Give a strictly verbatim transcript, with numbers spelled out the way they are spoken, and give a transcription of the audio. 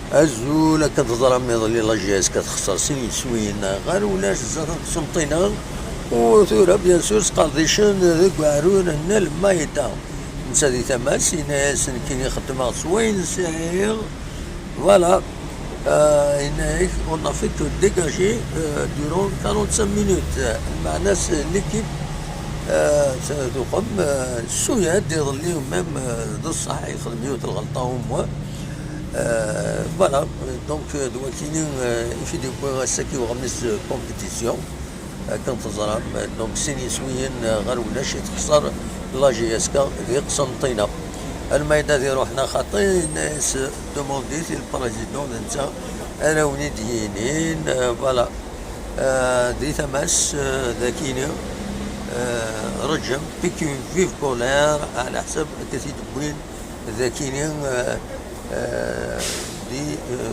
Azul, akken teẓram iḍelli la J S K texser sin yiswiyen ɣer ulac zdat n Qsenṭina, u tura bien sûr sqerdicen deg uɛrur n Almayda. Netta di tama-s yenna-yas nekkini xeddmeɣ s wayen sɛiɣ. Voilà. Euh, yenna-yak on a fait que dégager euh, durant quarante-cinq minutes. Lmeɛna-s l'équipe euh, tuqem euh, suyad iḍelli même euh, d ṣṣeḥ yexdem yiwet lɣelṭa au moins. Euh, voilà. Donc euh, d wakini euh, i fi d-yewwi ass-agi uɣmis de compétition. Akken teẓram, donc sin yiswiyen ɣer ulac i texṣer la J S K di Qsenṭina. Almayda ad iruḥen axaṭi, yenna-yas demandit i le président d netta ara wen-id-yinin. Euh, voilà. Euh, di tama-s euh, d akini euh, reǧem pikin vive colère ɛla ḥsab akka t-id-wwin d akini euh, euh, di euh,